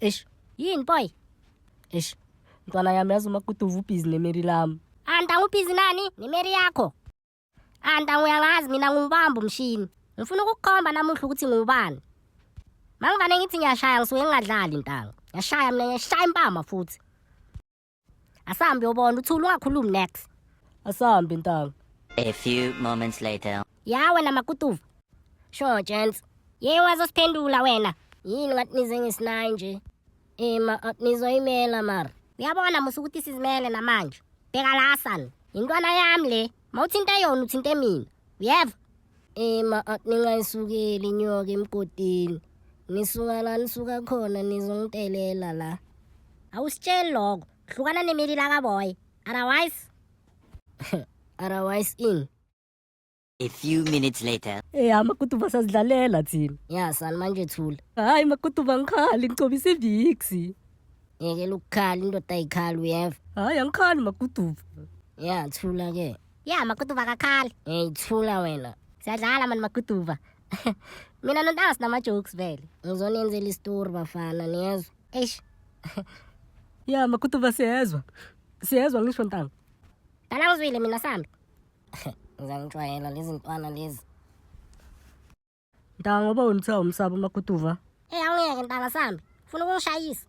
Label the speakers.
Speaker 1: Eish,
Speaker 2: Yini boy?
Speaker 1: Eish. Ntwana yami, yazi uMakutuva ubhizi nemeri lami.
Speaker 2: Ah, ntanga, ubhizi nani? Nemeri yakho. Ah, ntanga, uyangazi mina ngiwubamba umshini. Ngifuna ukukukhomba namuhla ukuthi ngiwubani. Mangivane ngithi ngiyashaya, ngisuke ngingadlali, ntanga. Ngiyashaya mina, ngiyashaya impama futhi. Asambe uyobona, uthula ungakhulumi next.
Speaker 1: Asambe, ntanga.
Speaker 3: A few moments later.
Speaker 2: Ya wena Makutuva. Sure, gents. Ye wazosiphendula wena. Yini ngathi nize ngesinayi nje? Ema nizoyimela mara. Uyabona musu ukuthi sizimele namanje. Bheka la, son. Intwana yami le. Mawuthinta yona, uthinte mina. Uyeva? Ema ningayisukeli inyoka emgodini. Nisuka la nisuka khona, nizongitelela la. Awusitsheli lokho. Hlukana nemeli la kaboy. Otherwise otherwise in.
Speaker 3: A few minutes later.
Speaker 1: Eh, Makutuva, sazidlalela thina.
Speaker 2: Ya son, manje thula.
Speaker 1: Hayi Makutuva, ngikhali ngicobisa iVicks.
Speaker 2: Yekela ukukhala, indoda ayikhali, uyeva?
Speaker 1: Hayi, angikhali, Makutuva.
Speaker 2: Ya, thula ke. Ya Makutuva kakhali. Hey, thula wena. Siyadlala mani, Makutuva. Mina nontanga sinama jokes vele. Ngizonenzela isitori bafana, niyezwa? Eish.
Speaker 1: Ya Makutuva, siyezwa. Siyezwa ngisho, ntanga.
Speaker 2: Dala ngizwile mina, sambe. Ngizangijwayela lezi ntwana lezi.
Speaker 1: Ntanga, ngoba wena uthiwa umsaba uMakutuva.
Speaker 2: Eh, awungeke ntanga, sambe. Ufuna ukungishayisa.